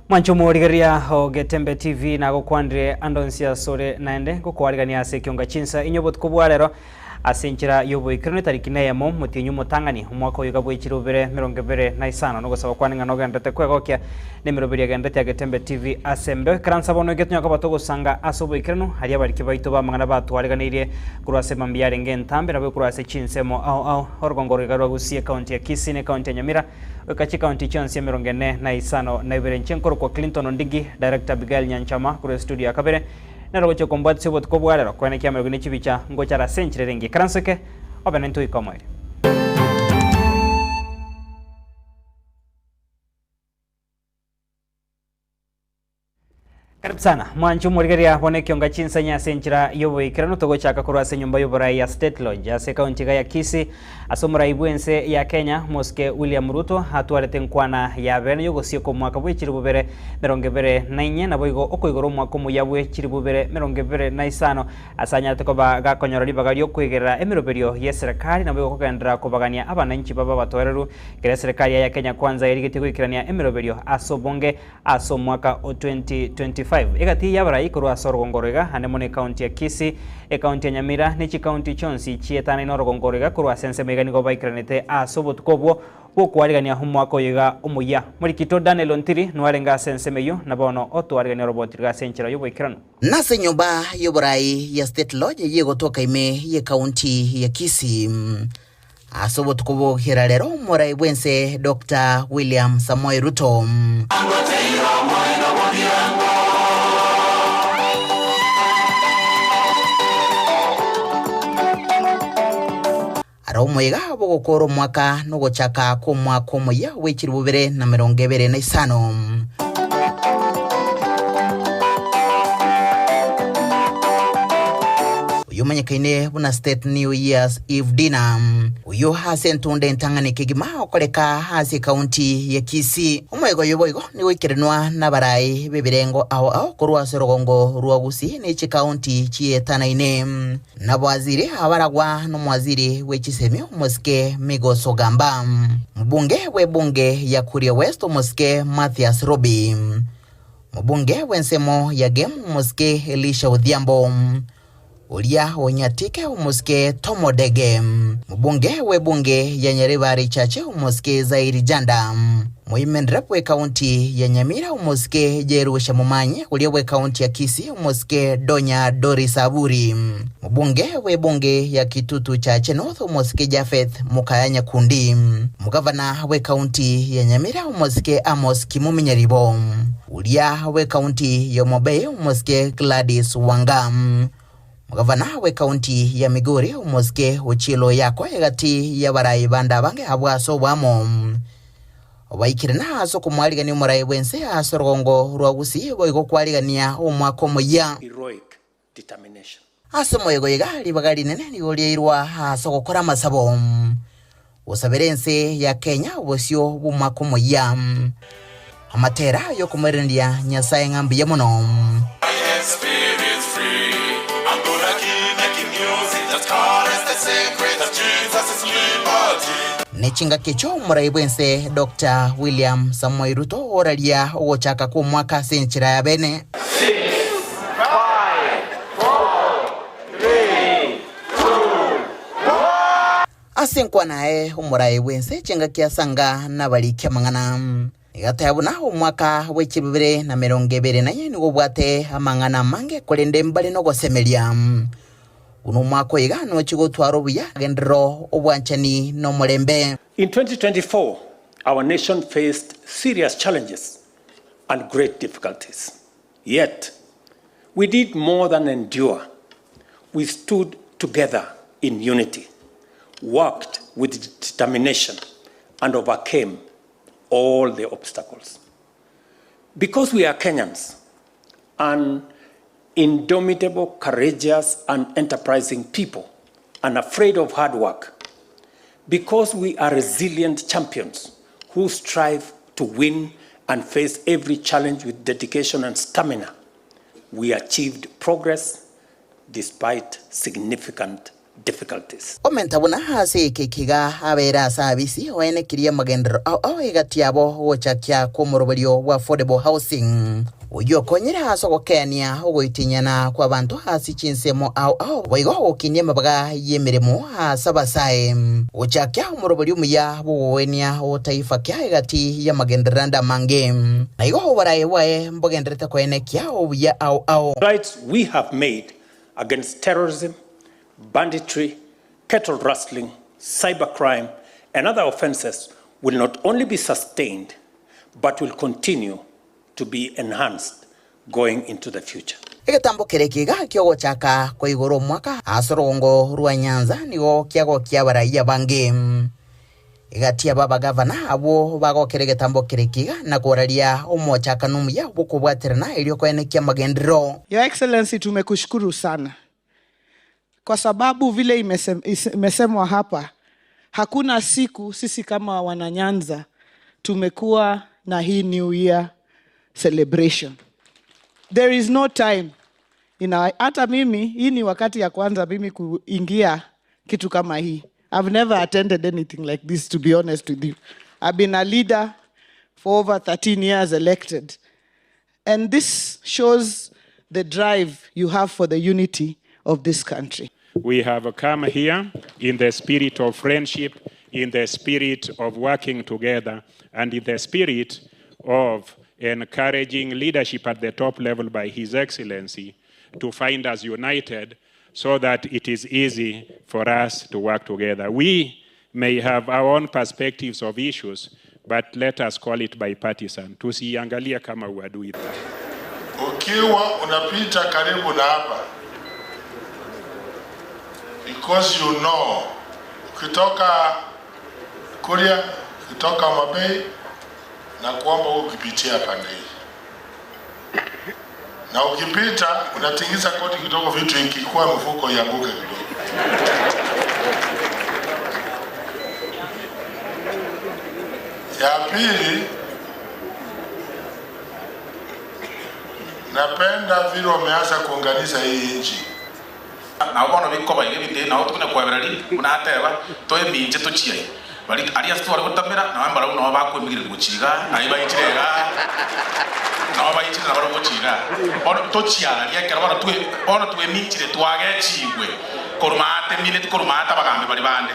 Mwanche omorigereria o Getembe TV nagokwanire ande onsi asore naende ngokoarigania ase ekionga chinsa inye obotuko bwa rero ase enchera y'oboikeranu etariki neyemo omotienyi omotang'ani omwaka oyo iga bwechire obere 25 nogosaba kwane ng'a nogenderete kwegokia nemeroberio egenderete ya Getembe TV ase embeo ekaransa bono iga tonya koba togosanga ase oboikeranu aria abariki baito b'amang'ana batwariganeirie korwa ase mambia arenge entambe nabo korwa ase chinsemo ao ao orogongo roiga rwa Gusii ekaunti ya Kisii na ekaunti ya Nyamira Goika chikaunti chionsi 45 inche nkorokwa Clinton Ondigi, Director Abigail Nyanchama korwa estudio ya kabere, nero ogochia kombwatisia obotuko bwa rero koene kiamerwe ne chibicha ngochare ase enchera ere engiya. Ikaranso eke obe naintwe goika omoerio. Karibu sana mwanche omorigereria bono ekionga chinsanya ase enchera y'oboikeranu togochaka korwa ase enyomba y'oborai ya State Lodge ase ekaunti iga ya Kisii ase omorai bw'ense ya Kenya Mosike William Ruto atwarete enkwana ya bene y'ogosieka omwaka bwe chilifu bibere merongo ebere na inye naboigo okoigora omwaka omuya bwe chilifu bibere merongo ebere na isano ase anyarete koba gakonyora ribaga riokoigerera emeroberio y'eserekari naboigo kogenderera kobagania abananchi babe abatoereru ekero eserekari ya Kenya Kwanza erigetie goikerania emeroberio ase obonge Ase omwaka o 2025, egati y'abarai korwa ase orogongo oroiga, ande mono ekaunti ya Kisii, ekaunti ya Nyamira, ne chikaunti chionsi chietanaine orogongo oroiga korwa ase ensemo iga nigo baikeranete ase obotuko obwo bw'okoarigania omwaka oyo iga omoyia. Morikito Daniel Ontiri noarenge ase ensemo eyio, na bono otoarigania oroboti riga ase enchera y'oboikeranu. Nase enyomba y'oborai ya State Lodge eyio egotoka ime y'ekaunti ya Kisii. Ase obotuko bw'ogokera rero omorai bw'ense Doctor William Samoei Ruto. Aro omoyega bw'ogokoora omwaka nogochaka kw'omwaka omoyia bwe chilifu bibere na emerongo ebere na isano. Oyio omanyekaine buna State New Year's Eve Dinner. Oyio ase entunda entang'ani kegima okoreka ase ekaunti ya Kisii. Omoyega oyo boigo nigo oikerenwa nabarai b'ebirengo ao ao korwa ase orogongo rwa Gusii ne chikaunti chietanaine. Nabwaziri abaragwa nomwaziri bwe chisemi omosike Migos Ogamba. Mobunge bw'ebunge ya Kuria West omosike Mathias Robi. Mobunge bw'ensemo ya Gem omosike Elisha Odhiambo. Oria o Nyatike omosike Tom Odege. Mobunge bw'ebunge ya Nyaribari Chache omosike Zairi Janda. Moimenrep bw'ekaunti ya Nyamira omosike Jerusha Momanyi oria bw'ekaunti ya Kisii omosike Donya Doris Aburi. Mobunge bw'ebunge ya Kitutu Chache North omosike Japheth Mukaya Nyakundi. Omogavana bw'ekaunti ya Nyamira omosike Amos Kimumi Nyaribo. Oria bw'ekaunti ya Homa-Bay omosike Gladys Wanga. Omogavana bw'ekaunti ya Migori omosike Ochielo Oyako egati y'abarai bande abange abwo ase oboamo baikire na ase okomwarigania omorai bw'ense ase orogongo rwa Gusii boigo kwarigania omwaka omoyia. Heroic determination. Ase omoyega oyo iga ribaga rinene nigo riairwa ase ogokora amasabo, gosabera ense ya Kenya obosio bw'omwaka omoyia. Amatera y'okomoiraneria Nyasae ng'a mbuya mono. Ne chingaki echio omorai bw'ense Doctor William Samoei Ruto oraria ogochaka kw'omwaka ase enchera ya bene. Ase enkwana aye omorai bw'ense chingaki asanga nabariki amang'ana. Nigo ateba buna omwaka bwe chibibere na merongo ebere naye nigo obwate amang'ana amange korende mbare nogosemeria. Buna omwaka oyo iga nochie gotwara obuya, agenderero, obwanchani, na omorembe. In 2024, our nation faced serious challenges and great difficulties. Yet, we did more than endure. We stood together in unity, worked with determination, and overcame all the obstacles. Because we are Kenyans, an indomitable, courageous, and enterprising people, unafraid of hard work. Because we are resilient champions who strive to win and face every challenge with dedication and stamina, we achieved progress despite significant. difficulties. Omenta buna ase eke ekiga abeire ase abisi oenekirie amagenderero ao ao egati yabo gochakia kw'omoroberio bwa Affordable Housing, oyio okonyire ase ogokeania ogoitinyana kw'abanto ase chinsemo ao ao boigo gokinia amabaga y'emeremo ase abasae. Gochakia omoroberio omuya bw'ogoenia otaifa kia egati y'amagenderero ande amange. Na igo oboraai bwaye mbogendererete koenekia obuya ao ao. Strides we have made against terrorism, banditry, cattle rustling, cybercrime and other offences will not only be sustained but will continue to be enhanced going into the future. Egetambo keria kiga ki'ogochaka koigora omwaka ase orogongo rwa Nyanza nigo kiagokia abarai abange. Egati y'ababagavana abwo bagokera egetambo keria kiga na koraria omochakano omuya bw'okobwaterana erio koenekia amagenderero. Your Excellency tumekushukuru sana kwa sababu vile imesemwa hapa, hakuna siku sisi kama wananyanza tumekuwa na hii New Year celebration. There is no time ina, hata mimi hii ni wakati ya kwanza mimi kuingia kitu kama hii. I've never attended anything like this to be honest with you. I've been a leader for over 13 years elected. And this shows the drive you have for the unity of this country. We have come here in the spirit of friendship, in the spirit of working together, and in the spirit of encouraging leadership at the top level by His Excellency to find us united so that it is easy for us to work together. We may have our own perspectives of issues, but let us call it bipartisan. Tusiangalie kama uadui. Ukiwa unapita karibu na hapa, because you know, ukitoka Kuria, ukitoka Mabei na kuomba ukipitia pande hii, na ukipita unatingiza koti kidogo, vitu ikikuwa mfuko ianguke kidogo. Ya pili, napenda vile wameanza kuunganisha hii nchi. Nabo bono bikoba iga ebinto ebi nabo tokona kwabereri, buna ateba, toeminche tochiai. Bari aria ase tware gotamera, nabo mbarabwo nabo bakoemigereria gochia iga, naye baichire iga, nabo baichire nabarabwo gochia iga. Bono tochiararia ekero bono twe bono tweminchire twagechigwe korwa maate mineti korwa maate abagambi baria bande,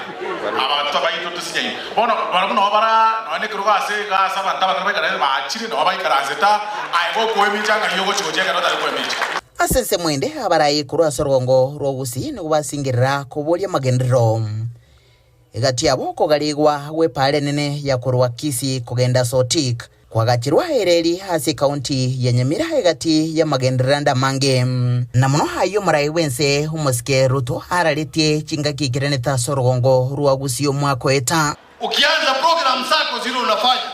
aba baito tosinyaine. Bono barabwo nabo bara nonya na ekerogo ase iga ase abanto abanene baikaransete bachire nabo baikaransete aa, aye gokoemincha ng'ai ogochia gochia ekero otari koemincha. Ase ensemo ende abarai korwa ase orogongo rw'Ogusii nigo basingerera koboria amagenderero. Egati yabo okogarigwa gw'epaara enene ya korwa Kisii kogenda Sotik kwagachirwa ereri ase ekaunti ya Nyamira egati y'amagenderero ande amange. Na mono ayio omorai bw'ense omosike Ruto araretie chingaki ikerenete ase orogongo rwa Gusii omwaka oeta. Ukianza program zako zile unafanya,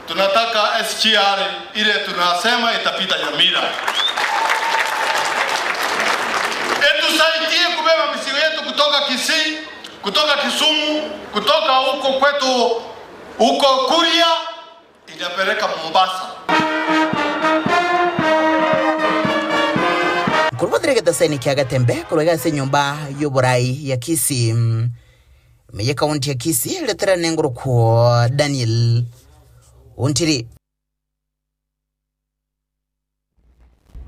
tunataka SGR ile tunasema itapita Nyamira itusaidie kubeba mizigo yetu kutoka Kisii, kutoka Kisumu, kutoka huko kwetu huko Kuria inapeleka Mombasa. Korwa Bothere getaseni kia Getembe korwa iga ase enyomba y'oborai ya Kisii, ime y'ekaunti ya Kisii, retera nengorokwo Daniel Ontiri.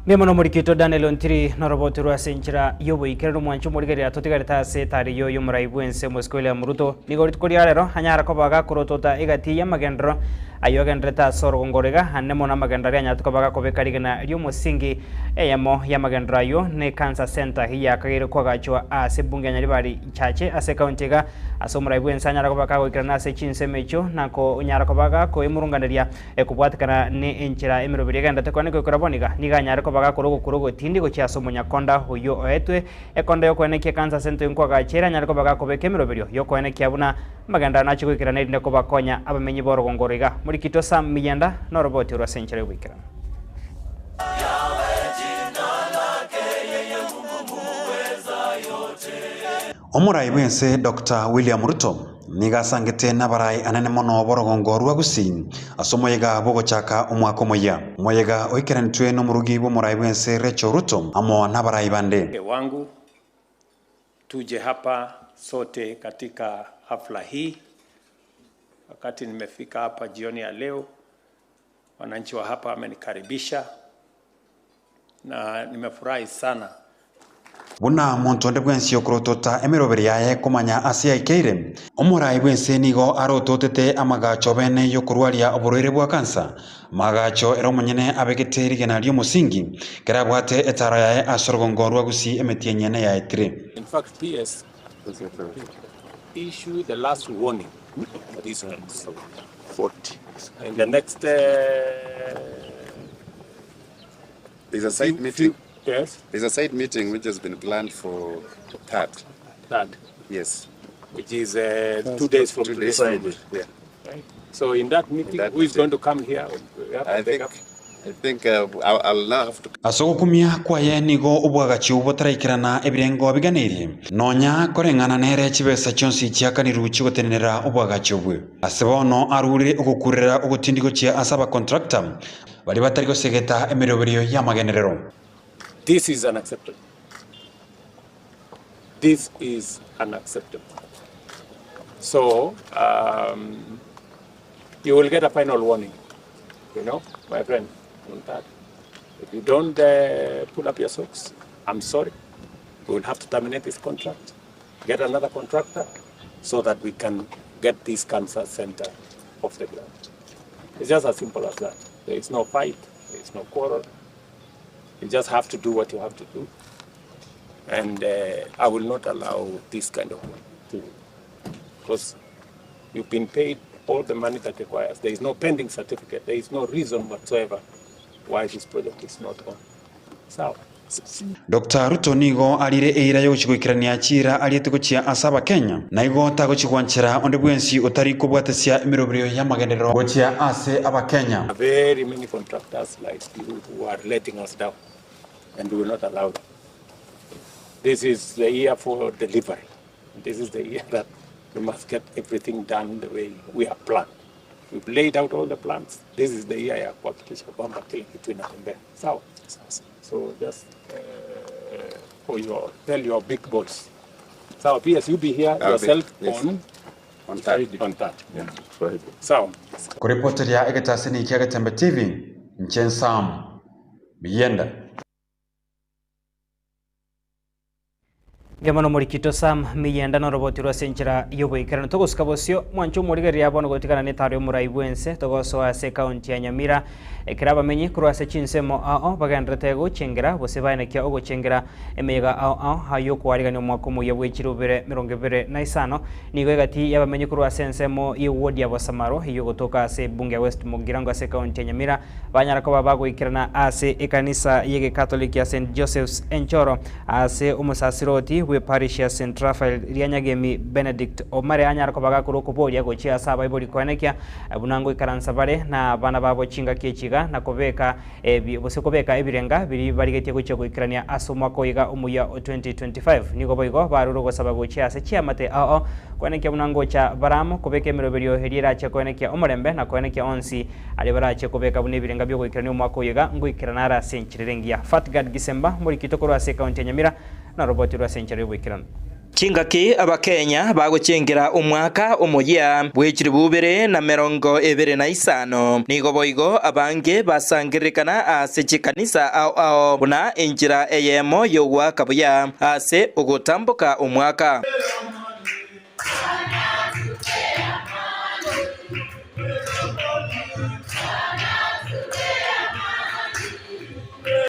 Mbuya mono omorikito Daniel Ontiri noroboti rwa ase enchera y'oboikeranu omwancho omorigereria totigarete ase etari y'oyo omorai bw'ense omosike William Ruto. Nigo rituko ria rero anyare koba gakorotota egati y'amagenderero ayio agendererete ase orogongo oro iga ande mono amagenderero aria anyarete koba gakobeka rigena ri'omosingi eyemo y'amagenderero ayio ne Cancer Centre eyakageire koagachwa ase ebunge ya Nyaribari Chache ase ekaunti iga ase omorai bw'ense anyare koba kagoikerana ase chinsemo echio na konyara koba gakoemurunganeria Ekobwatekana ne enchera emeroberi egenderete kwane goikera bono iga, nigo anyare koba gakora ogokura ogotindi gochia ase omonyakonda oyio oetwe ekonda y'okoenekia ekansa ase entwe nkoagacha ere anyare koba gakobeka emeroberio y'okoenekia buna amagenderero nachie goikerana erinde kobakonya abamenyi b'orogongo oro iga. Morikito Sam Miyanda noroboti orwo ase enchera y'ogoikerana. Omorai bw'ense Doctor William Ruto nigo asangete nabarai anene mono b'orogongo rwa Gusii ase omoyega bw'ogochaka omwaka omoyia. Omoyega oikeranetwe nomorugi bw'omorai bw'ense Rachel Ruto amo nabarai bande. Mke wangu. Tuje hapa sote katika hafla hii. Wakati nimefika hapa jioni ya leo, wananchi wa hapa wamenikaribisha na nimefurahi sana. Buna monto onde bwensi okorotota emeroberi yaye komanya ase yaikeire, omorai bwense nigo arototete amagacho bene yokorwaria oborwaire bwa kansa, magacho ere omonyene abegete rigena riomosingi kerabwate etaro yaye ase orogongo rwa Gusii emeti enyene yaetire. In fact, PS issue the last warning for these ones. 40. In the next There's a site meeting. Yes. There's a site meeting which has been planned for third. Third. Yes. Which is 2 days from 2 today. days from yeah. Right. So in that meeting, that who is meeting. going to come here? We have to I take think up. I think I'll now have to Ase ogokumia kwaye nigo obwagachi botaraikerana ebirengo biganeirie nonya koreng'ana nere chibesa chionsi chiakanirwe chigotenenera obwagachi obwe ase bono arure ogokurera ogotindi gochia ase abacontractor bari batari gosegeta emeroberio ya magenderero. This is unacceptable. This is unacceptable. So you will get a final warning, my friend, on that. If you don't pull up your socks, I'm sorry. We will have to terminate this contract, get another contractor, so that we can get this cancer center off the ground. It's just as simple as that. There is no fight, there is no quarrel. You just have to do what you have to do. And I will not allow this kind of work to, because you've been paid all the money that requires. There is no pending certificate. There is no reason whatsoever why this project is not on. So, Dr. Ruto nigo arire eira yogochigoikerania chira ariete gochia ase abakenya na igo tagochigwanchera onde bwensi otari kobwatesia emeroberio ya magenderero gochia ase abakenya. Very many contractors like you who are letting us down, and we will not allow them. This is the year for delivery. This is the year that we must get everything done the way we have planned. We've laid out all the plans. This is the year ya kuhakikisha kwamba kila kitu inatembea sawa. So just for your tell your big boss. Sawa, PS, you be here I'll be- yourself yes. on On third. On that. Yeah. Sawa. Kuripoteria egetasini kia Getembe TV nchen Sam Biyenda. Ngemono morikito Sam Miyenda noroboti rwa senchera yoboikerano togosika bosio mwancho omorigereria bono gotigana netaro omorai bwense togosoa ase ekaunti ya Nyamira ekero abamenyi korwa ase chinsemo ao bagenderete gochengera gose baenekia ogochengera emeyega ao ao ayo okwarigania omwaka omoyia bwa echirobere 25 nigo egati yabamenyi korwa ase ensemo ya eward ya Bosamaro eyo gotoka ase ebunge ya West Mugirango ase ekaunti ya Nyamira banyara koba bagoikerana ase ekanisa ya egekatoliki ya St Joseph's Enchoro ase omosasiroti bwe parish ya St Raphael Rianyagemi Benedict Omare anyara koba gakora okoboria gochia ase abaibori koenekia buna ngoikaransa bare na abana babo chingaki echiga na kobeka ebi gose kobeka ebirenga biri barigetie gochia goikerania ase omwaka oiga omuya o 2025 nigo boigo barure ogosaba gochia ase chiamate ao koenekia buna ngocha baramo kobeka emeroberio eria erache koenekia omorembe na koenekia onsi aria barache kobeka buna ebirenga bia ogoikerania omwaka oiga ngoikerana are ase enchera engiya. Fatgard Gisemba morikito korwa ase ekaunti ya Nyamira na roboti rwa ase enchera yoboikerano. Chingaki abakenya bagochengera omwaka omoyia bwechiri bubere na 25 nigo boigo abange basangerekana ase chikanisa ao ao buna enchera eyemo yogwaka buya ase ogotamboka omwaka.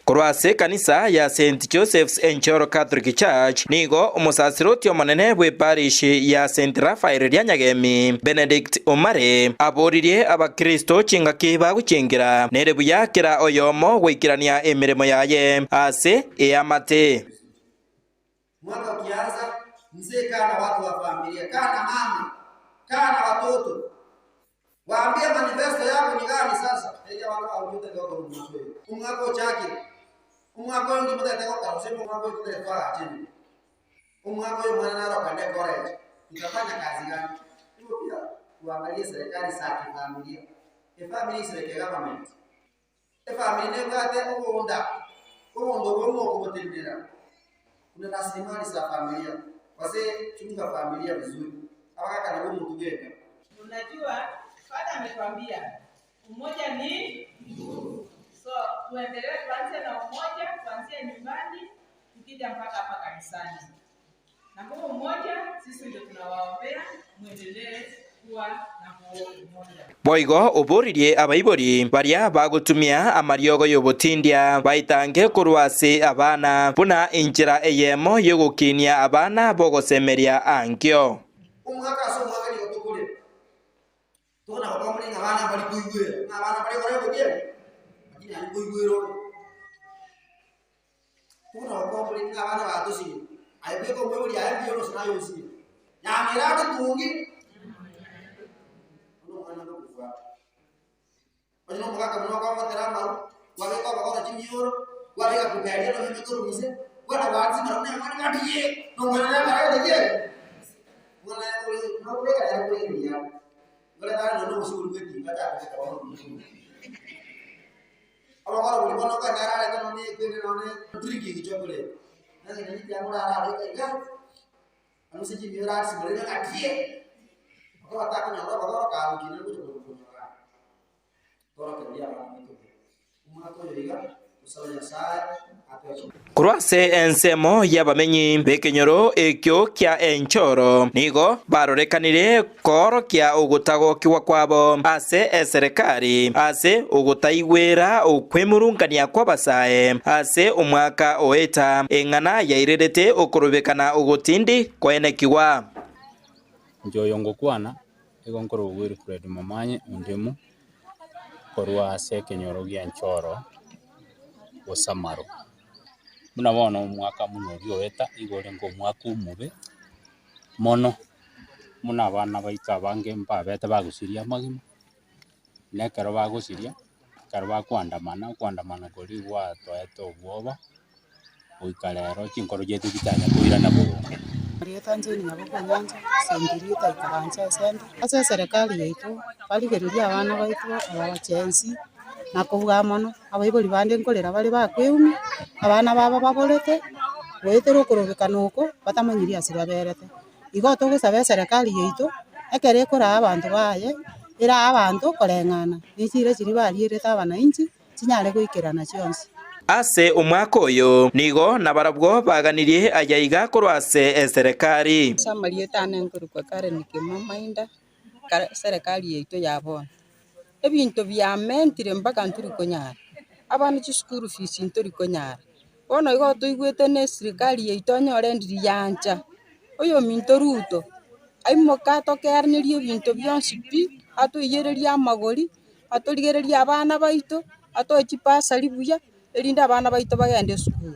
Korwa ase ekanisa ya St Joseph's Enchoro Catholic Church nigo omosasiroti omonene bwe parish ya St Raphael Rianyagemi Benedict Omare aboririe abakristo chingaki bagochengera nere buya kera oyomo goikerania emiremo yaye ase eamate. Mwaka ukianza, mzee kaa na watu wa familia, kaa na mama, kaa na watoto, waambie manifesto yako ni gani sasa. Eja watu wa kidogo mwisho. Umwaka uchaki. Umwaka uyu ngimutete gokora useme umwaka uyu tutetwara chini. Umwaka uyu mwana naro kwende college. Tutafanya kazi gani? Hivyo pia tuangalie serikali za kifamilia. A family is like a government. A family nebwate obunda. Obunda obwo okubutirira. Kuna rasilimali za familia. Gose chunga familia vizuri, abagaka nabwo omotugo enka. Unajua Father ametuambia umoja ni nguvu. So tuendelee, tuanze na umoja, tuanzie nyumbani, tukija mpaka hapa kanisani. Na huo umoja sisi ndio tunawaombea muendelee kuwa na huo umoja. Boigo oboririe abaibori baria bagotumia amariogo y'obotindia baitange korwa ase abana buna enchera eyemo y'ogokinia abana bogosemeria ankio. Omwaka ase omwaka nigo tokorera, tokona gokong'ora ng'a abana mbari koigwera, ng'a abana mbare kore obotienyi, lakini aye nkoigwera ore. Tokona gokong'ora ng'a abana batosire, aye bweka omoibori aye mbuya ore gose naye osire. Nyamira ande tungi, bono omwana agokobwata. Onye na omogaka buna okong'otera amaru, kwabeka obogoro chimioro, kwabeka kuberia na oyio korwa inse, bwana gwatia mara buna emwana gatiye, na omwana nere aragete ki? Omwana nere kore nokobeka nere kore riria. Ngoreta are nonye na obosio boria bwa etinga achake kobeka bono omonto. Obogoro boria bono okonyora nere arete nonye na ekwende nonye drinking chocolate. Naki nonye ekiagera orarabeke iga, Ase chimioro asimorere ng'a tie, okoba takonyora obogoro kagokina gocha konyora torokereria abana baito buya. Omwaka oyo iga, tosabe Nyasae atoe chinguru. Korwa ase ensemo y'abamenyi b'ekenyoro ekio kia Enchoro nigo barorekanire koorokia ogotagokigwa kwabo ase eserekari ase ogotaigwera okwemurungania kw'abasae ase omwaka oeta, eng'ana yairerete okorobekana ogotindi koenekigwa. Inche oyo ngokwana, nigo nkorokwa Wilfred Momanyi Ondimu, korwa ase ekenyoro gia Nchoro, Bosamaro. Buna bono omwaka buna oria oeta, nigo orenge omwaka omobe mono, buna abana baito abange mbabete bagosiria amagima, na ekero bagosiria, ekero bakoandamana, okoandamana koria gwatoete obwoba, goika rero chinkoro chiaito chitanya koirana boronge. Erieta Jane Nyaboke Onyancha, Sengiri Taikaranse Esente. Ase eserekari yaito, barigererie abana baito aba bachensi, na kobua mono, abaibori bande nkorera bare bakweumia, abana babo baborete, goetera okorobekana oko, batamanyiri ase baberete. Igo togosaba eserekari yaito, ekero ekoraa abanto baye, erae abanto koreng'ana ne chiira chiria barierete abanainchi, chinyare goikerana chionsi. Ase omwaka oyo nigo nabarabwo baganirie ayaiga korwa ase eserekari. Ase amarieta ane nkorokwa Karen Kimamainda, kare eserekari yaito ya bono. Ebinto biamentire mpaka ntori konyara, abana chisukuru fees ntori konyara. Bono igo toigwete na eserikari yaito onyore ndiri yancha, oyominto Ruto, aimoke atokeanerie ebinto bionsi pi, atoiyererie amagori, atorigererie abana baito, atoe chibasari buya, erinde abana baito bagende esukuru.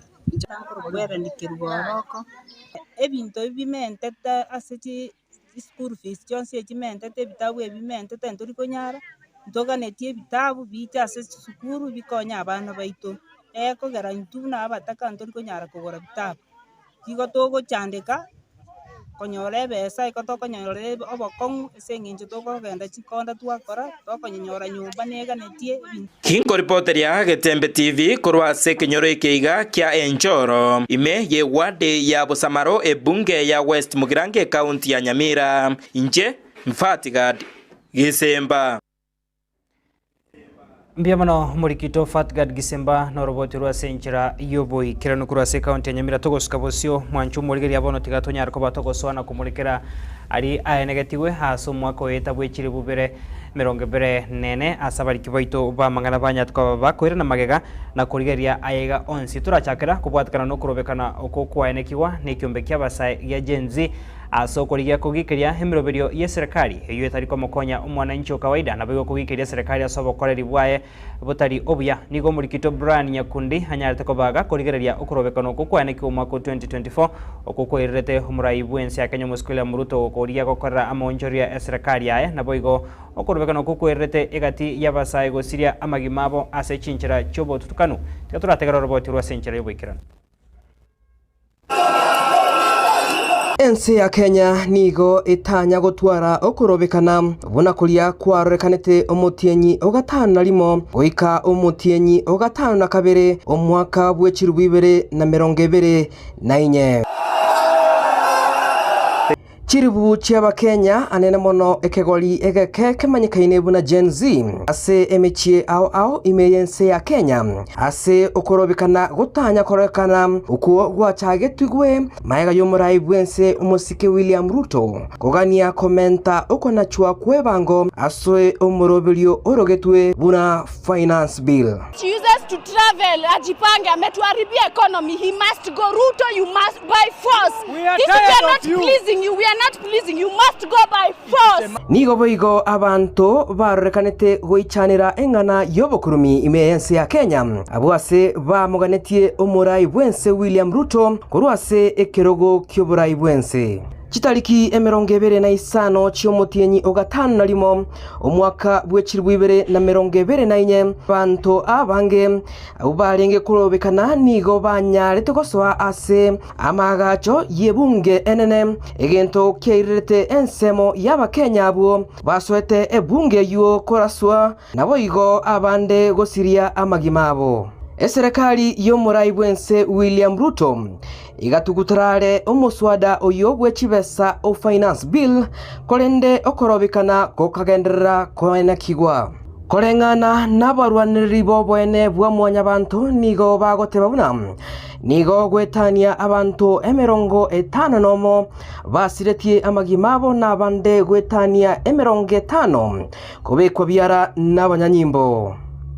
Ebinto ebi bimentete ase chi chischool fees chionsi echi chimentete ebitabu ebi bimentete ntori konyara, ntoganetie ebitabu biche ase chisukuru bikonye abana baito, ekogera intwe buna abataka ntori konyara kogora bitabu. Igo togochandeka konyora ebesa igo tokonyora obokong'u ase eng'encho tokogenda chikonda twakora, tokonyenyora nyomba neganetie ebinto. Kinkoripoteria Getembe TV korwa ase ekenyoro eke iga kia Enchoro, ime y'eward ya Bosamaro ebunge ya West Mugirango ekaunti ya Nyamira. Inche Mfatigad Gisemba. Mbuya mono omorikito Fatgad Gisemba noroboti rwa ase enchera y'oboikeranu korwa ase ekaunti ya Nyamira togosuka bosio mwancho omorigereria bono tiga tonyare koba togosoa na komorekera Aria aenegetigwe ase omwaka oeta bwe chilifu bibere emerongo ebere nene ase abariki baito b'amang'ana banyate koba bakoirana magega na korigereria ayaiga onsi. Torachakera kobwatekana nokorobekana oko kwaenekigwa nekiombe ki'abasae gia Gen Z ase okorigia kogikeria emeroberio y'eserekari eyio etari komokonya omwananchi o kawaida naboigo kogikeria eserekari ase obokoreri bwaye botari obuya. Nigo omorikito Brian Nyakundi anyarete kobaga korigereria okorobekana okwo kwaenekigwe omwaka o 2024 okwo kwairerete omorai bw'ense ya Kenya Omosike William Ruto gokoria gokorera amaonchoria eserekari yaye naboigo okorobekana okwo kwairerete egati y'abasae gosiria amagima abo ase chinchera chi'obotutukanu. Tiga torategere oroboti orwo ase enchera y'oboikeranu. Ense ya Kenya nigo etanya gotwara okorobekana buna koria kwarorekanete omotienyi o gatano na rimo goika omotienyi o gatano na kabere omwaka bwe chilifu 2024. Chiribu chi'Abakenya anene mono ekegori egeke kemanyekaine buna Gen Z ase emechie ao ao ime y'ense ya Kenya ase okorobekana gotanya kororekana okwo gwachagetigwe magega y'omorai bw'ense omosike William Ruto kogania komenta okonachwa kw'ebango ase omoroberio orogetwe buna Finance Bill. She uses to travel ajipange ametuharibia economy he must go Ruto you must by force We are this we tired are not of you. pleasing you we are not pleasing you must go by force Nigo boigo abanto barorekanete goichanera eng'ana y'obokurumi ime y'ense ya Kenya, abwo ase bamoganetie omorai bw'ense William Ruto korwa ase ekerogo ki'oborai bw'ense. Chitariki 25 chi'omotienyi o gatano na rimo, omwaka bwe chilifu 2024, abanto abange abwo barenge korobekana nigo banyarete gosoa ase amaagacho y'ebunge enene, egento kiairerete ensemo y'Abakenya abwo basoete ebunge eyio koraswa, naboigo abande gosiria amagima abo. Eserekari y'omorai bw'ense William Ruto Igatugutera are omoswada oyio bwe chibesa o Finance Bill, korende okorobekana gokagenderera koenekigwa. Koreng'ana nabarwanereri b'oboene bwa Mwanyabanto nigo bagoteba buna nigo goetania abanto 51 basiretie amagima abo na abande goetania 50 kobekwa biara nabanyanyimbo.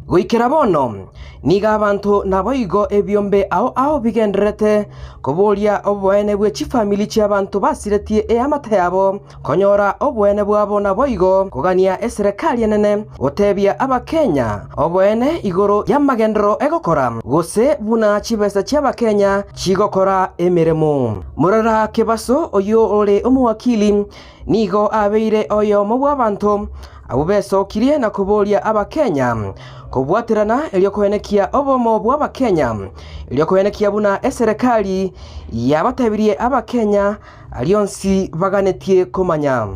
Goikera bono, nigo abanto naboigo ebiombe ao ao bigendererete koboria oboene bwe chifamiri chi'abanto basiretie eamate yabo, konyora oboene bwabo naboigo kogania eserekari enene gotebia Abakenya oboene igoro y'amagenderero egokora gose buna chibesa chi'Abakenya chigokora emeremo. Morara Kebaso oyio ore omowakili Nigo abeire oyomo bw'abanto abwo besokirie na koboria Abakenya kobwaterana erio koenekia obomo bw'Abakenya, erio koenekia buna eserekari yabatebirie Abakenya aria onsi baganetie komanya.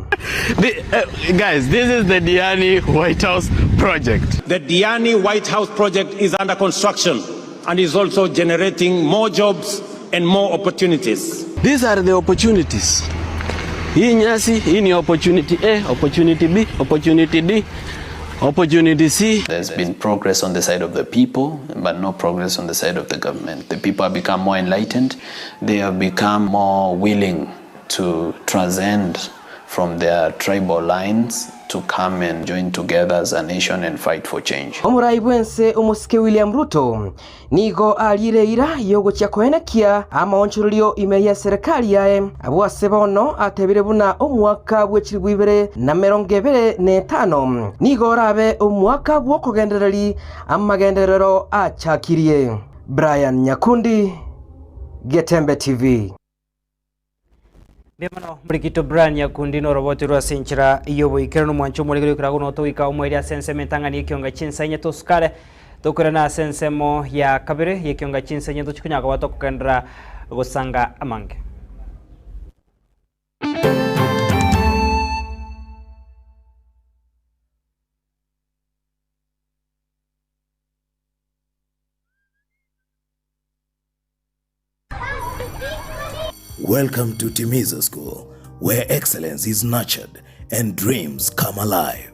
Guys, this is the Diani White House project. The Diani White House project is under construction and is also generating more jobs and more opportunities. These are the opportunities. Hii nyasi, hii ni opportunity A, opportunity B, opportunity D, opportunity C. There's been progress on the side of the people, but no progress on the side of the government. The people have become more enlightened. They have become more willing to transcend from their tribal lines to come and join together as a nation and fight for change. Omorai bw'ense omosike William Ruto Nigo ariire eira y'ogochia koenekia amaonchorerio ime y'eserekari yaye. Abwo ase bono atebire buna omwaka bwe chilifu 2025 nigo orabe omwaka bw'okogendereria amagenderero achakirie. Brian Nyakundi, Getembe TV. Mbuya mono Murikito Brian Nyakundi noroboti rwa ase enchera y'oboikeranu omwancho omorigeri oikera gono togoika omoerio ase ensemo entang'ani y'ekionga chinsa inye tosukare tokoirana ase ensemo ya kabere y'ekionga chinsa inye tochi konya koba tokogenderera gosanga amange. Welcome to Timiza School, where excellence is nurtured and dreams come alive.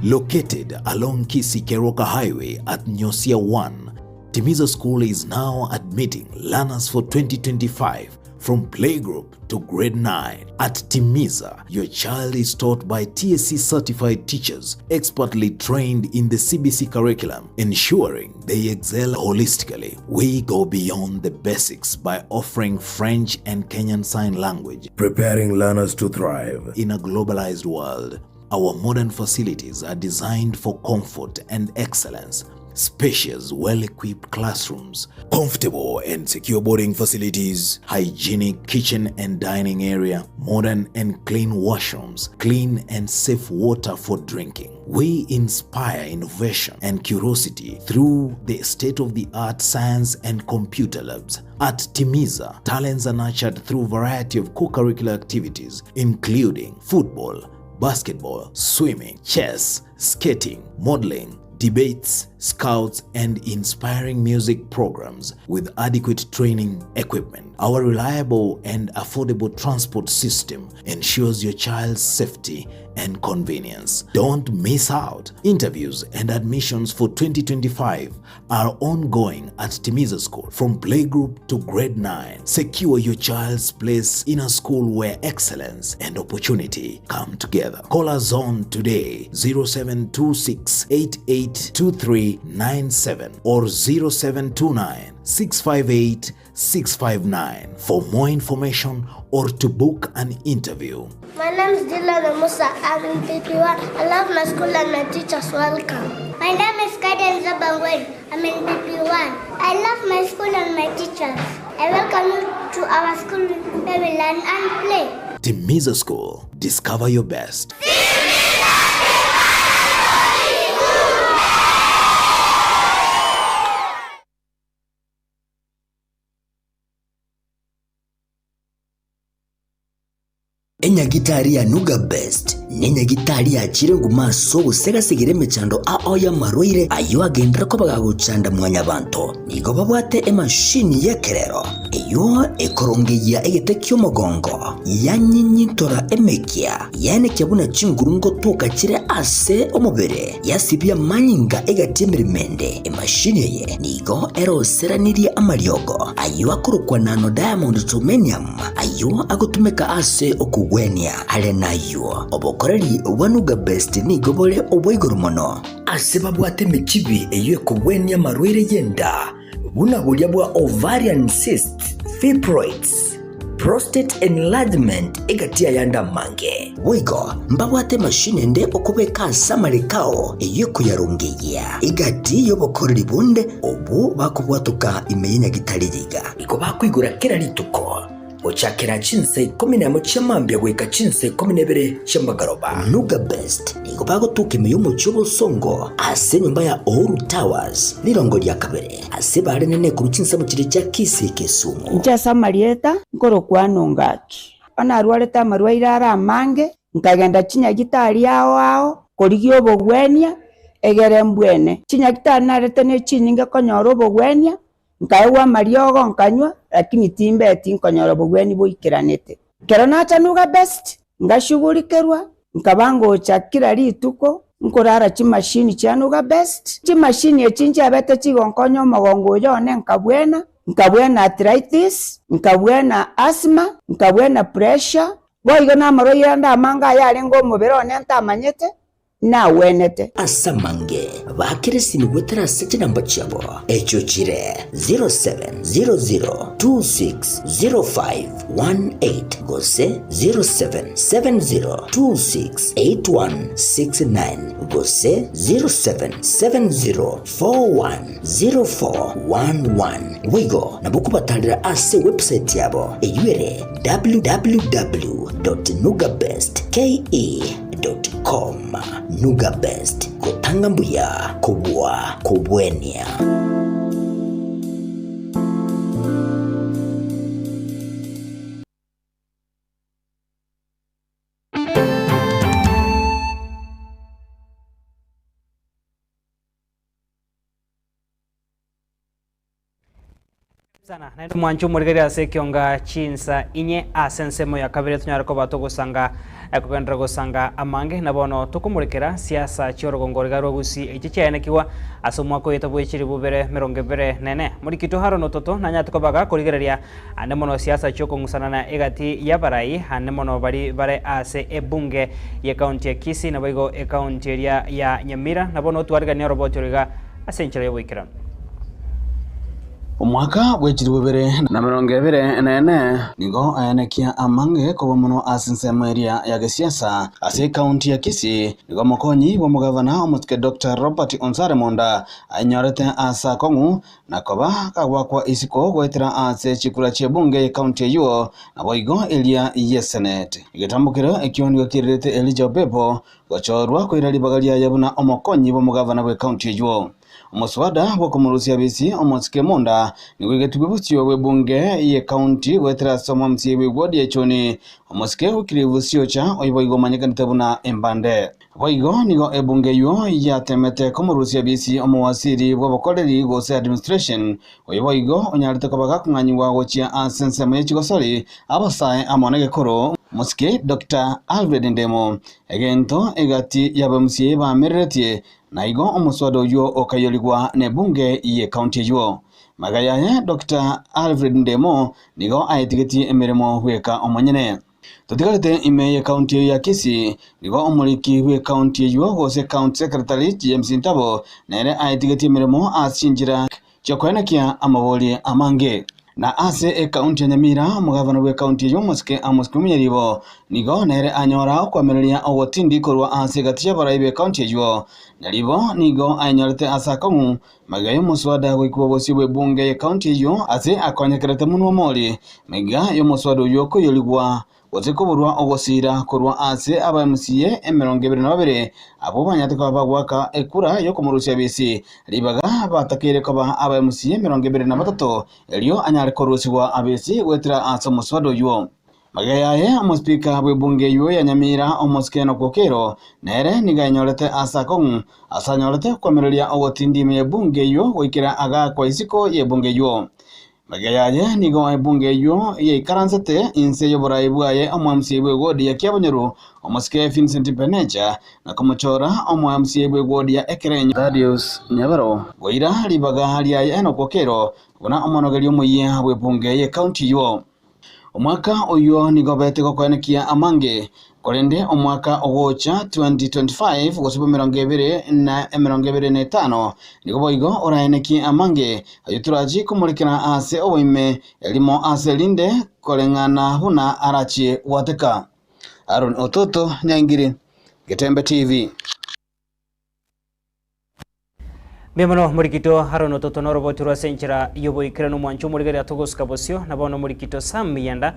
Located along Kisii Keroka Highway at Nyosia 1, Timiza School is now admitting learners for 2025 from playgroup to grade 9. At Timiza, your child is taught by TSC certified teachers expertly trained in the CBC curriculum, ensuring they excel holistically. We go beyond the basics by offering French and Kenyan Sign Language, preparing learners to thrive in a globalized world. Our modern facilities are designed for comfort and excellence spacious, well-equipped classrooms, comfortable and secure boarding facilities, hygienic kitchen and dining area, modern and clean washrooms, clean and safe water for drinking. We inspire innovation and curiosity through the state-of-the-art science and computer labs. At Timiza, talents are nurtured through variety of co-curricular activities, including football, basketball, swimming, chess, skating, modeling, debates, scouts, and inspiring music programs with adequate training equipment. Our reliable and affordable transport system ensures your child's safety and convenience. Don't miss out. Interviews and admissions for 2025 are ongoing at Timiza School from playgroup to grade 9. Secure your child's place in a school where excellence and opportunity come together. Call us on today 0726 882397 or 0729 658 659 for more information or to book an interview. My name is Dylan Musa. I'm in PP1. I love my school and my teachers. Welcome. My name is Kaden Zabangwen. I'm in PP1. I love my school and my teachers. I welcome you to our school where we learn and play. Timiza School. Discover your best. Enyagitari ya Nuga Best nenyagitari yachire nguma ase ogosegasegera emechando ao y'amarwaire ayio agenderere koba gagochanda mwanyabanto. Nigo babwate emashini y'ekerero eyio ekorongeyia egete ki'omogongo, yanyinyintora emekia, yaenekia buna chinguru ngotoka chire ase omobere, yasibia amanyinga egati y'emeremo ende. Emashini eye nigo eroseranirie amariogo ayio akorokwa nano diamond germanium ayio agotumeka ase okogwenia. Are nayio, obokoreri bwa Nuga Best nigo bore obwa igoro mono. Ase babwate emechibi eyio ekogwenia amarwaire y'enda, buna boria bwa ovarian cysts, fibroids, prostate enlargement egati y'ayande amange. Boigo mbabwate emashini ende okobeka ase amareko ao eyio ekoyarongeyia egati y'obokoreri bonde obwo bakobwatoka ime y'enyagitari riga. Igo bakoigora kera rituko gochakera chinsa ikomi nemo chia mambia goika chinsa ikomi na ibere chia magoroba. Nuga Best nigo bagotoka ime y'omochie obosongo ase enyomba ya Uhuru Towers rirongo ria kabere ase bare nene korwa chinsemo chiria chia Kisii Kisumu. Inche ase amarieta nkorokwa Nongaki. Bono narwarete amarwaire are amange, nkagenda chinyagitari ao ao korigia obogwenia egere mbwene. Chinyagitari narete ne chinyinge konyora obogwenia, nkaegwa amariogo nkanywa, lakini timbeti nkonyora obogweni boikeranete. Ekero nacha Nuga Best, ngashughulikerwa, nkaba ngocha kila rituko, nkorara chimashini chia Nuga Best. Chimashini echi nchiabete chigonkonya omogongo oyo one nkabwena, nkabwena arthritis, nkabwena asthma, nkabwena pressure, boigo na amarwaire ande amange aya arenge omobere one ntamanyete, nagwenete. Ase amange baakere esimi goetera ase chinamba chiabo, echio chire 0700260518 gose 0770268169 gose 0770410411. Boigo nabo kobatarera ase ewebsite yabo eyio ere www.nugabestke.com. Nuga Best, gotanga mbuya kobua kobwenia. Sana naende mwanche omorigereria ase ekionga chinsa inye ase ensemo ya kabere tonyare koba togosanga kogenderera gosanga amange na bono tokomorekera siasa chiorogongo riga rwa Gusii echi chiaenekigwa ase omwaka oyo bwa chilifu bibere emerongo ebere na ene. Morikito Haron Ototo nanyate kobaga korigereria ande mono siasa chiokong'usanana egati y'abarai ande mono bari bare ase ebunge ye county ya Kisii naboigo ecounty eria ya Nyamira na bono otwariganie oroboti oro iga ase enchera y'oboikeranu. Omwaka bwe chilifu ibere na emerongo ebere na ene nigo aenekia amange koba mono ase ensemo eria ya gesiasa ase ekaunti ya Kisii. Nigo omokonyi bw'omogavana omosike Dr. Robert Onsare Monda ainyorete ase akong'u na koba kagwakwa isiko goetera ase chikura chi'ebunge y'ekaunti eyio naboigo eria y'esenate. Egetambokero ekio nigo kiererete Elijah Opepo gochorwa koira ribaga riaye buna omokonyi bw'omogavana bw'ekaunti eyio. Omoswada bw'okomorusia bisi omosike Monda nigo egetugwe bosio bw'ebunge y'ekaunti goetera ase omomca bw'eward ya Choni omosike Wycliffe Siocha oiboigo omanyekanete buna Embande. Boigo nigo ebunge eywo yatemete komorusia bisi omowasiri bw'obokoreri gose administration, oyo boigo onyarete koba gakong'anyigwa gochia ase ensemo ye chigosori, abasae amo negekoro, mosike Dr. Alfred Ndemo. Egento egati y'aba MCA baamereretie, na igo omoswada oywo okaiyorigwa nebunge y'ecounty eywo. Magega yaye Dr. Alfred Ndemo nigo aetigetie emeremo bweka omonyene. Totigarete ime y'ecounty eyio ya Kisii, nigo omoriki bw'ecounty eyio gose county secretary James Ntabo nere aetigetie emeremo ase chinchera chiokoenekia amabori amange. Na ase ecounty ya Nyamira, omogavana bw'ecounty eyio omosike Amos Kimunyaribo nigo nere anyora okoamereria ogotindi korwa ase egati y'abarai b'ecounty eyio. Nyaribo nigo aenyorete ase akong'u Magega y'omoswada goikwa bosio bw'ebunge y'ecounty eyio ase akonyekerete monwa omori. Magega y'omoswada oyio koiyorigwa gose koborwa ogosiira korwa ase aba MCA 22 abwo banyarete koba bagoaka ekura y'okomorusia abisi ribaga batakeire koba aba MCA 23 erio anyare korusigwa abisi goetera ase omoswada oyio. Magega yaye omosipika bw'ebunge eyio ya Nyamira, omosike Enock Okello, nere nigo ainyorete ase akong'u ase anyorete koamereria ogotindi ime y'ebunge eyio goikera agaakwa isiko y'ebunge eyio. Magega yaye nigo ebunge eyio yaikaransete inse y'oborai bwaye omo-MCA bw'ewodi ya Kiabonyoru, omosike Vincent Penecha, na komochora omo-MCA bw'ewodi ya Ekerenyo, Thaddeus Nyabaro, goira ribaga riaye Enock Okello buna omonogeri omoyia bw'ebunge y'ecounty eyio. Omwaka oyio nigo obete gokoenekia amange, korende omwaka ogocha 2025 gose bw'emerongo ebere na 25 nigo boigo oraenekie amange ayio torachi komorekera ase oboime erimo ase erinde koreng'ana buna arachie gwateka. Aaron Ototo Nyaingiri, Getembe TV. Mbuya morikito Aaron Ototo noroboti rwa ase enchera y'oboikeranu omwancho omorigereria togosika bosio na bono morikito Sam Miyanda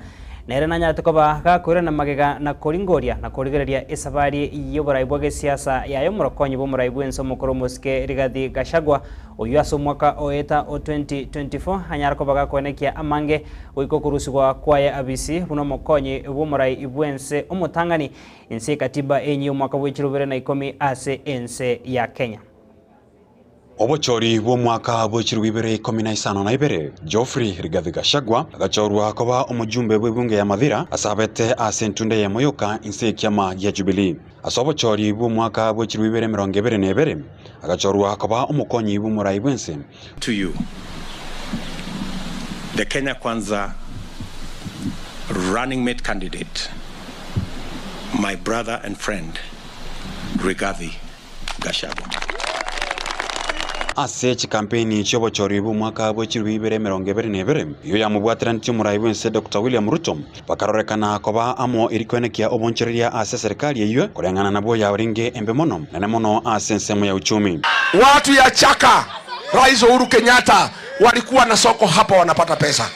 nere nanyarete koba gakoirana magega na koringoria na korigereria esabari y'oborai bwa gesiasa yaye omorokonyi bw'omorai bw'ense omokoro omosike Rigathi Gachagua oyo ase omwaka oeta o 2024 anyara koba gakoenekia amange goika okorusigwa kwaye abisi buna omokonyi bw'omorai bw'ense omotang'ani ense katiba enyi omwaka bwa 2010 ase ense ya Kenya. Obochori bw'omwaka bwa 2012 Geoffrey Rigathi Gachagua agachorwa koba omojumbe bw'ebunge ya Mathira ase abete ase entunde ya Moyoka inse ekiama gia Jubilee. Ase obochori bw'omwaka bwa 2022 agachorwa koba omokonyi bw'omorai bw'ense. To you, the Kenya Kwanza running mate candidate, my brother and friend, Rigathi Gachagua. Ase chikampeni chiobochori bw'omwaka bwa 2022 iyo yamobwateranetie omorai bw'ense Dr. William Ruto bakarorekana koba amo erikoenekia obonchereria ase serikali eyio koreng'ana nabwo yaorenge embe mono nene mono ase ensemo ya uchumi. Watu ya Chaka, Rais Uhuru Kenyatta walikuwa na soko hapa wanapata pesa,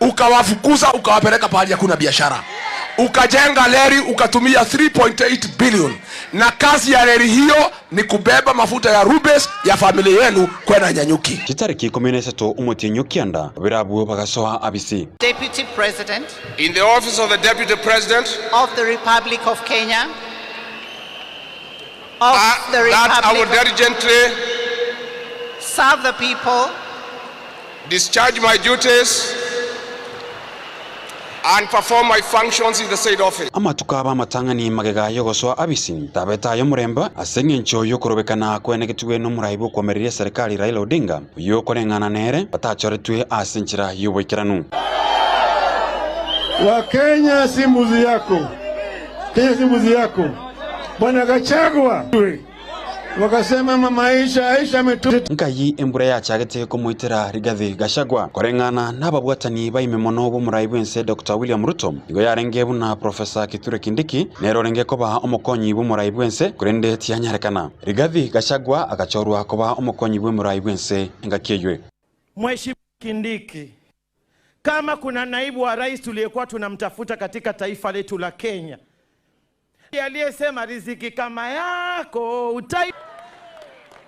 ukawafukuza ukawapeleka pahali hakuna biashara, ukajenga reli ukatumia 3.8 billion, na kazi ya reli hiyo ni kubeba mafuta ya Rubis ya familia yenu kwenda Nanyuki. Chitariki 13 omotienyi kianda birabwo bagasoa abisi. Deputy President In the office of the Deputy President of the Republic of Kenya, of the that I will Republic of diligently serve the people, discharge my duties and perform my functions in the said office. Amatuko aba amatang'ani magega yogosoa abisi tabeta y'omuremba ase eng'encho yokorobekana kwenegetwe n'omorai bw'okwamereria serikali Raila Odinga oyo okoreng'ana nere batachoretwe ase enchera y'oboikeranu. Wakenya si mbuzi yako, Kenya si mbuzi yako. Bwana Gachagua wakasema mama Aisha, Aisha ametu Nkai embura yachagete komoitera Rigathi Gachagua koreng'ana n'ababwatani baime mono b'omorai bw'ense Dr. William Ruto igo yarenge buna Professor Kithure Kindiki nero orenge koba omokonyi bw'omorai bw'ense korende tianyarekana. Rigathi Gachagua agachorwa koba omokonyi bw'omorai bw'ense engaki eywe. Mheshimiwa Kindiki, kama kuna naibu wa rais tuliyekuwa tunamtafuta katika taifa letu la Kenya, aliyesema riziki kama yako utai,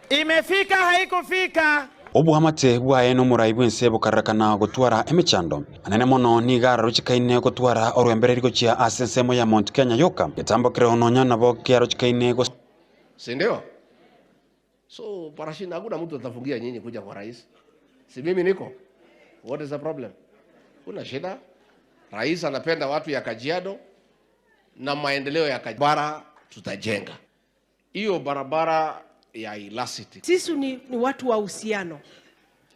imefika haikufika? Oboamate bwaye nomorai bw'ense bokarorekana gotwara emechando. Anene mono nigo ararochekaine gotwara orwembereri gochia ase ensemo ya Mount Kenya yoka. Getambo kereo nonya nabo kiarochekaine gos. Si ndio? So parashinda, hakuna mtu atafungia nyinyi kuja kwa rais. Si mimi niko? What is the problem? Kuna shida. Rais anapenda watu ya Kajiado na maendeleo ya Kajiado. Bara tutajenga hiyo barabara ya Ilasiti. Sisi ni, ni watu wa uhusiano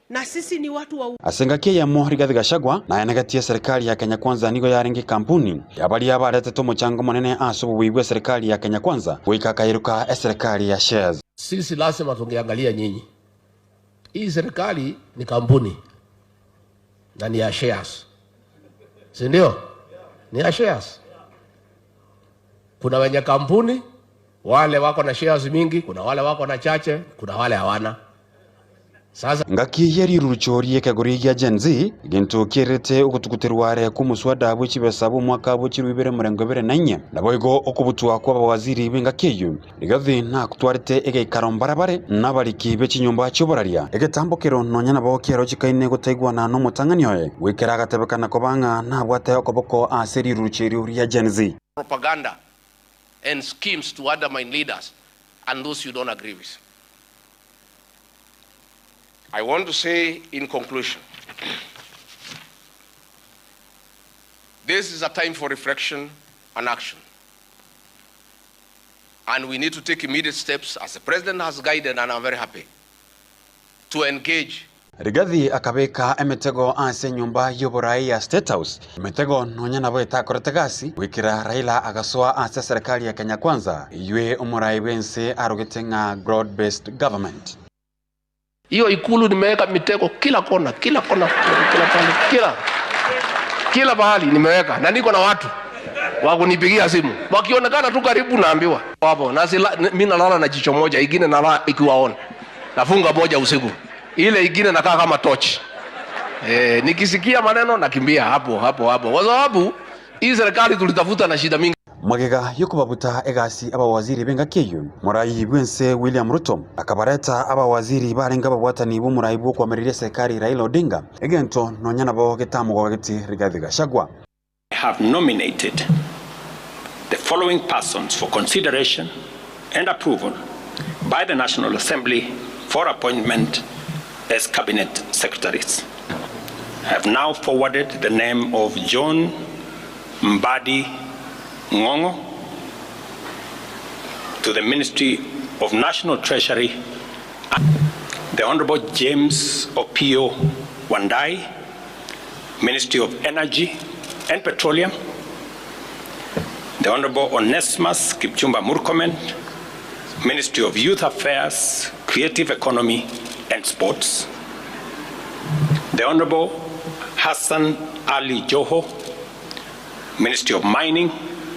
na sisi ni watu wa Ase engaki eyemo Rigathi Gachagua naenegetie eserikari ya Kenya Kwanza nigo yarenge ekampuni ya baria baretete omochango omonene ase obobui bw'eserikari ya Kenya Kwanza goika akairuka eserikari ya shares. Sisi lazima tungeangalia nyinyi. Hii serikali ni kampuni na ni ya shares, si ndio? Ni ya shares. Kuna wenye kampuni wale wako na shares mingi, kuna wale wako na chache, kuna wale hawana. Sasa Engaki ye rirurucho ri'ekegori gia Gen Z, egento kierete ogotuguterwa are kw'omoswada bwe chibesa bw'omwaka bwe chiruu ibere emerongo ebere na inye, naboigo okobutwa kw'abawaziri b'engaki eyio. Rigathi nakotwarete egeikaro mbarabare nabariki be chinyomba chi'oboraria. Egetambokero nonya nabo kiarochekaine gotaigwana nomotang'ani oye, goikera agatebekana koba ng'a nabwate okoboko ase rirurucho erio ria Gen Z. Propaganda and schemes to undermine leaders and those you don't agree with. I want to say in conclusion, this is a time for reflection and action. And we need to take immediate steps, as the President has guided, and I'm very happy, to engage Rigathi akabeka emetego ase enyomba y'oborai ya State House, emetego nonya nabo etakorete gasi, goikera Raila agasoa ase eserekari ya Kenya Kwanza, eywe omorai bw'ense arogete ng'a Broad Based Government. Hiyo ikulu nimeweka mitego kila kona, kila kona, kila pale, kila kila pahali nimeweka, na niko na watu wa kunipigia simu, wakionekana tu karibu naambiwa wapo. Na sila, mimi nalala na jicho moja, ingine nalala ikiwa on, nafunga moja usiku, ile ingine nakaa kama torch. Eh, nikisikia maneno nakimbia hapo hapo hapo, kwa sababu hii serikali tulitafuta na shida mingi. Magega y'okobabuta egasi abawaziri b'engaki eyio, Morai bw'ense William Ruto akabareta abawaziri barenge ababwatani b'omorai bw'okoamereria eserikari Raila Odinga, egento nonya nabo getamogogeti Rigathi Gachagua. I have nominated the following persons for consideration and approval by the National Assembly for appointment as Cabinet Secretaries. I have now forwarded the name of John Mbadi Ngongo to the Ministry of National Treasury, the Honorable James Opio Wandai, Ministry of Energy and Petroleum, the Honorable Onesmus Kipchumba Murkomen, Ministry of Youth Affairs, Creative Economy and Sports, the Honorable Hassan Ali Joho, Ministry of Mining,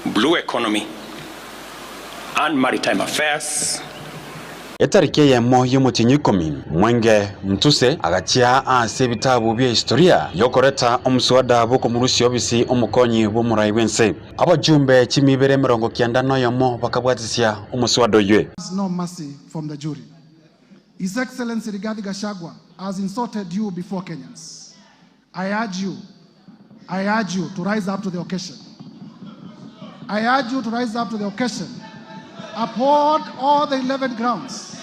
Blue Economy and Maritime Affairs, Etariki eyemo y'omotienyi ikomi, Mwenge Mtuse agachia ase ebitabu bia historia yokoreta omuswada bw'okomorusia obisi omokonyi bw'omorai bw'ense. Abajumbe chimibere emerongo kianda na oyomo bakabwatisia omoswada oywe. No mercy from the jury. His Excellency Rigathi Gachagua has insulted you before Kenyans. I urge you, I urge you to rise up to the occasion. I urge you to rise up to the occasion. Uphold all the 11 grounds.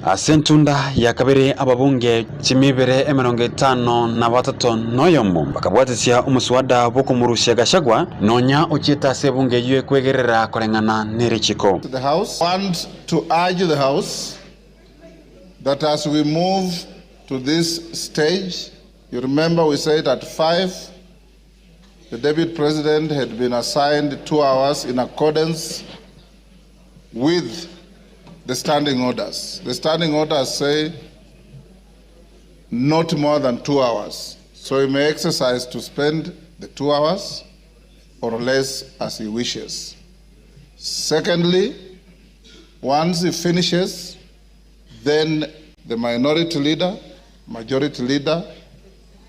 Ase entunda ya kabere ababunge chimibere emerongo etano na batato na oyomo bakabwatisia omoswada bw'okomorusia Gachagua nonya ochiete ase ebunge eyio ekwegerera koreng'ana na erichiko. The House want to urge the House that as we move to this stage, you remember we said at 5, the Deputy President had been assigned 2 hours in accordance with the standing orders. The standing orders say not more than 2 hours. So he may exercise to spend the 2 hours or less as he wishes. Secondly, once he finishes, then the minority leader, majority leader,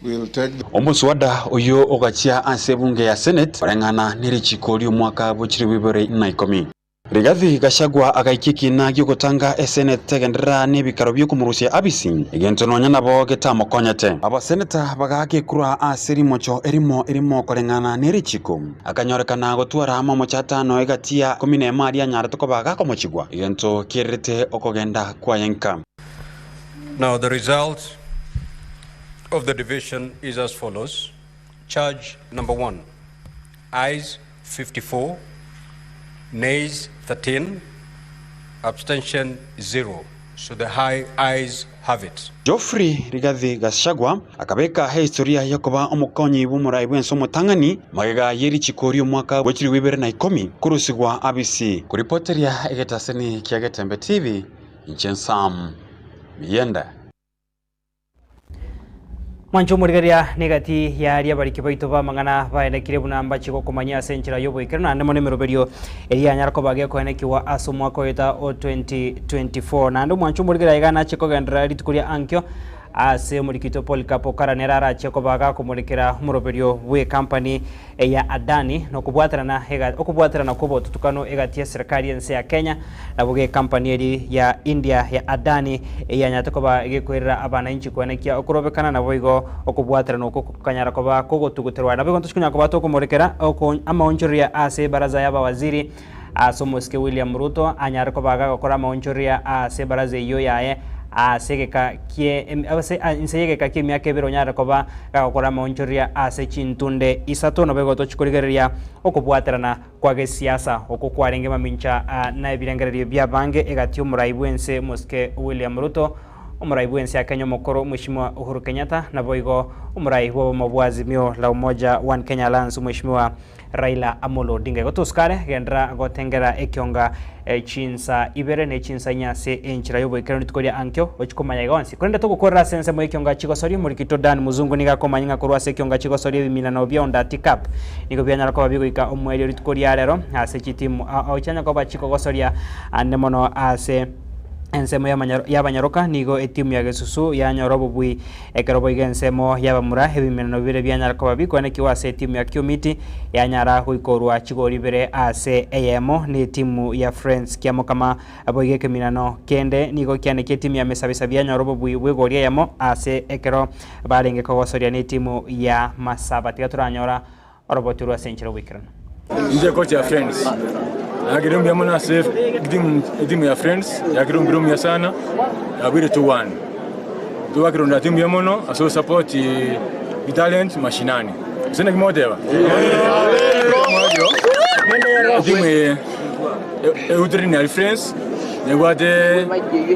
will take the Omoswada oyo ogachia ase ebunge ya Senate koreng'ana na erichiko ri'omwaka bwa chiribu ibere na ikomi. Rigathi Gachagua agaikia ekiina gi'ogotanga eseneti tegenderera nebikaro bi'okomorusia abisi, egento nonya nabo getamokonyete. Abaseneta bagaaka ekura ase rimocho erimo erimo koreng'ana ne richiko. Akanyorekana gotwara amamocho atano egati ya ikomi nemo aria anyarete koba gakomochigwa, egento kiererete okogenda kwaye nka. Now the result of the division is as follows, Charge number one, Ayes 54, Nays 13, Abstention 0. So the high ayes have it. Geoffrey Rigathi Gachagua akabeka ehistoria y'okoba omokonyi bw'omorai bw'ense omotang'ani magega ye richiko ri'omwaka bwe chilifu ibere na ikomi korusigwa abisi. Koripoteria egetaseni kia Getembe TV, inche Sam Miyende. Mwanche omorigereria negati y'aria abariki baito b'amang'ana baenekire buna mbache gokomanyia ase enchera y'oboikeranu naende mono emeroberio eria yanyara koba gekoenekigwa ase omwaka oyoeta o 2024. Naende omwanche omorigereria iga nache kogenderera rituko ria ankio ase omoriki oito Polycarp Okara nere arache koba gakomorekera omoroberio bw'ecompany ya Adani na okobwaterana ega okobwaterana kw'obotutukano egati y'eserekari y'ense ya Kenya nabo g'ecompany eri ya India ya Adani eyanyarete koba gekoirera abanainchi koenekia okorobekana naboigo okobwaterana okwo konyara koba kogotuguterwa. Naboigo ntochikonyara koba tokomorekera oko amaonchoreria ase ebaraza y'abawaziri ase omosike William Ruto anyare koba gagokora amaonchoreria ase ebaraza eyio yaye ase egeka kie ase inse y'egeka ki'emiaka ebere onyare koba gagokora amaonchoreria ase chintunde isato. Naboigo tochikorigereria okobwaterana kwa gesiasa okwo kwarenge mamincha na ebirengererio bi'abange egati y'omorai bw'ense omosike William Ruto Omorai bw'ense ya Kenya omokoro Mweshimiwa Uhuru Kenyatta naboigo omorai bw'obomo bwa Azimio la Umoja One Kenya Alliance Mweshimiwa Raila Amolo Odinga. Igo tosukare genderera gotengera ekionga chinsa ibere ne chinsa inye ase enchera y'oboikeranu rituko ria ankio ochie komanya iga onsi. Korende togokorera ase ensemo y'ekionga chigosoria omorikito Dan Muzungu nigo akomanya ng'a korwa ase ekionga chigosoria ebiminano bia Ondati Cup nigo bianyara koba bigoika omoerio rituko ria rero ase chitimu ao chianya koba chikogosoria ande mono ase Ensemo y'abanyaroka nigo etimu ya Gesusu yanyora obobui, ekero boigo ensemo y'abamura ebimeneno bibere bianyara koba bikoenekigwa ase etimu ya Kiomiti yanyara goikorwa chigori ibere ase eyemo n'etimu ya Friends Kiamokama. Boigo ekeminano kende nigo kianekia etimu ya Mesabisabi yanyora obobui bw'egori eyemo ase ekero barenge kogosoria n'etimu ya Masaba. Tiga toranyora Orobotu rw'ase enchera y'oboikeranu. Inche coach ya Friends nakire mbuya mono ase etimu ya Friends yakire omopira omuya sana yabuire 2-1 tobakire ondati mbuya mono ase osupport talent mashinani gose naki mogoteba? Etimu eye egotrain aria Friends nebwate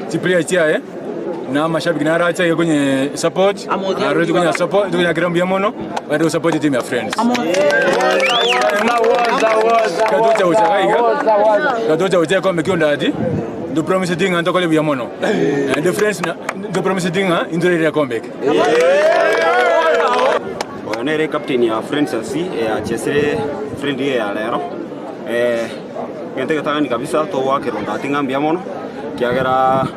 chiplayer chiaye. Na amashabiki narache aiga konye support, narorete konya support, tokonyakera mbuya mono, baende go support etimu ya Friends. Gatocha gocha iga iga, gatocha gocha ekombe kia ondati, nto promiseti ng'a ntokore buya mono. Naende Friends na nto promiseti ng'a intoraire ekombe eke. Oyo nere captain ya Friends FC eyachesire friendly eye ya rero. Egento egetang'ani kabisa togoakera ondati ng'a mbuya mono, ekiagera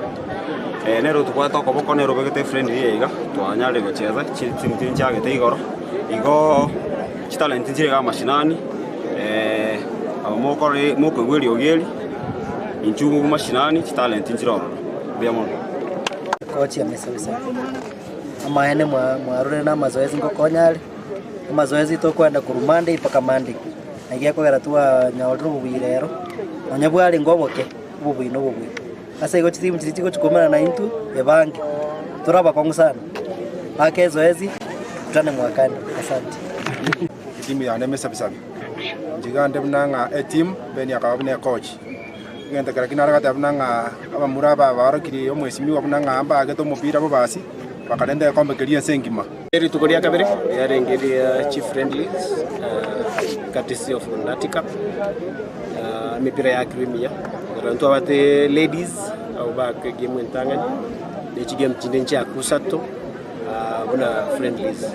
nere otobwate okoboko nere obegete efriendly eye iga, twanyarire gochesa chitimu chiria nchiagete igoro, igo chitalent nchire iga mashinani aba mokore mokoigwa eriogi eri, inchuo mashinani chitalent nchire ororo, mbuya mono. Kochi amesabisabi, amaene mwarorire na amazoezi ngokonya are, amazoezi tokoenda korwa Monday mpaka Monday. Naki gekogera twanyorire obobui rero, nonya bwarenge oboke, obobui na obobui. Ase igo chitimu chiria chigochi koumera naintwe, ebange, tore abakong'u sana, ake ezoezi, tukutane mwakani, asante. Etimu yane emesabisabi, inche iga nde buna ng'a etimu, Ben akaba buna ecoach. Egento kera ki nare goteba buna ng'a abamura aba baorokirie omwesimigwa buna ng'a mbagete omopira bobasi, bakarenta egekombe keria ense engima. Rituko ria kabere riarenge ria Chief Friendlies courtesy of Nati Cup emepira ya Crimea ekero ntwabate ladies abwo baka egame entang'ani ne chigame chinde nchiakwa isato buna friendlies.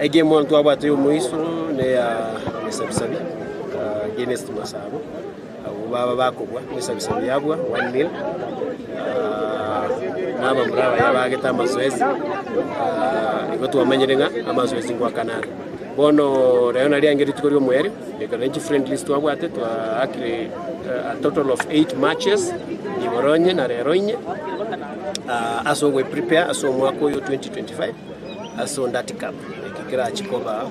Egame bono twabwate ya omoiso ne ya Mesabisabi against Masabo. Abwo baba bakobua ebisabisabi biabua 1-0, na abamura abaye baagete amazoezi, igo twamanyire ng'a amazoezi ngoakana are. Bono rero nario riange rituko ria omoerio, ekero ne chifriendlies twabwate twaakire a total of 8 matches igoro onye na rero inye ase ogoeprepare ase omwaka oyo 2025 ase Ondati Cup eke kerachi koba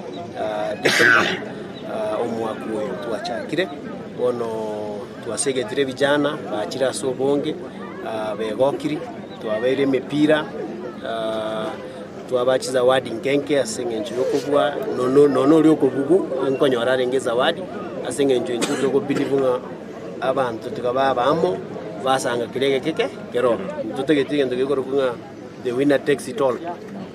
December omwaka oyo twachakire. Bono twasegetire ebijana bachire ase obonge begokiri, twabaire emepira twabaa chizawadi nke nke ase eng'encho yokobua nono nono oria okobugu nkonyora arenge ezawadi ase eng'encho intwe togobelieve ng'a abanto tiga baba amo basanga keria egeke kero. Ntotageti egento gekorokwa ng'a the winner takes it all.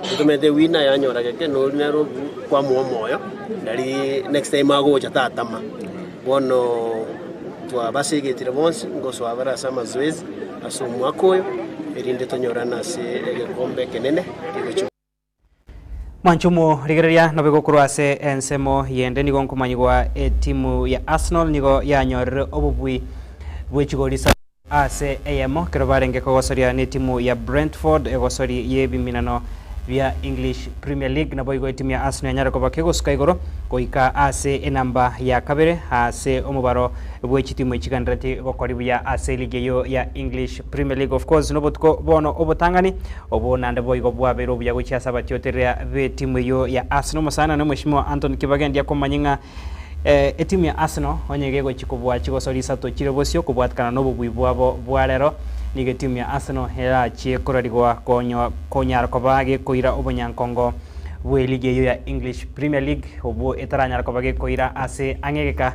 Totomanyete ewinner yanyora geke na oria nere obu kwamoa omoyo nari next time agocha tatama. Bono twabasegetire bonsi ngosoa bare ase amazoezi ase omwaka oyo, erinde tonyorane ase egekombe ekenene kegochia. Mwanche omorigereria nobe gokorwa ase ensemo yende nigo nkomanyigwa etimu ya Arsenal nigo yanyorire obobui bwe chigori isato ase eyemo ekero barenge kogosoria netimu ya Brentford egosori y'ebiminano bia English Premier League. Naboigo etimu ya Arsenal yanyare koba kegosuka igoro goika ase enamba ya kabere ase omobaro bwe chitimu echigendereti gokori buya ase eligi eyio ya English Premier League. Of course nobotuko bono obotang'ani obo naende boigo bwabeire obuya gochia ase abatiotereria b'etimu eyio ya Arsenal. Omosani one Mweshimiwa Anthony Kibagendi akomanye ng'a Etimu ya Arsenal onye gegochia kobua chigosori isato chire bosio kobwatekana nobobui bwabo bwa rero, nigo etimu ya Arsenal erachie korarigwa konyara koba gekoira obonyankongo bw'eligi eyio ya English Premier League obwo etaranyara koba gekoira ase ang'e egeka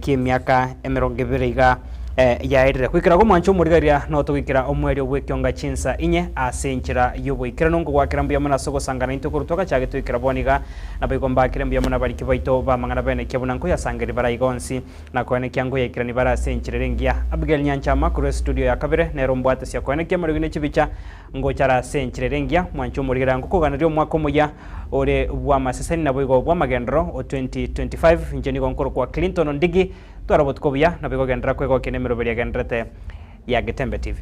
ki'emiaka emerongo ebere iga yaerire. Goikera kw'omwancho omorigereria notogoikera omoerio bw'ekionga chinsa inye ase enchera y'oboikeranu. Nkogwakera mbuya mono ase ogosangana intwe korwa twagachagete goikera bono iga. Naboigo mbakere mbuya mono abariki baito b'amang'ana b'enekia buna nkoyasangereria bare aiga onsi, na koenekia nkoyaikerania bare ase enchera ere engiya. Abigail Nyanchama korwa estudio ya kabere nere ombwatesia koenekia amariogi ne chibicha ngocha are ase enchera ere engiya. Mwanche omorigereria ngokoganeria omwaka omoyia ore bw'amaseseni naboigo bw'amagenderero o 2025. Inche nigo nkorokwa Clinton Ondigi. Twara obotuko obuya, naboigo genderera kwegokia nemeroberi egendererete ya Getembe TV.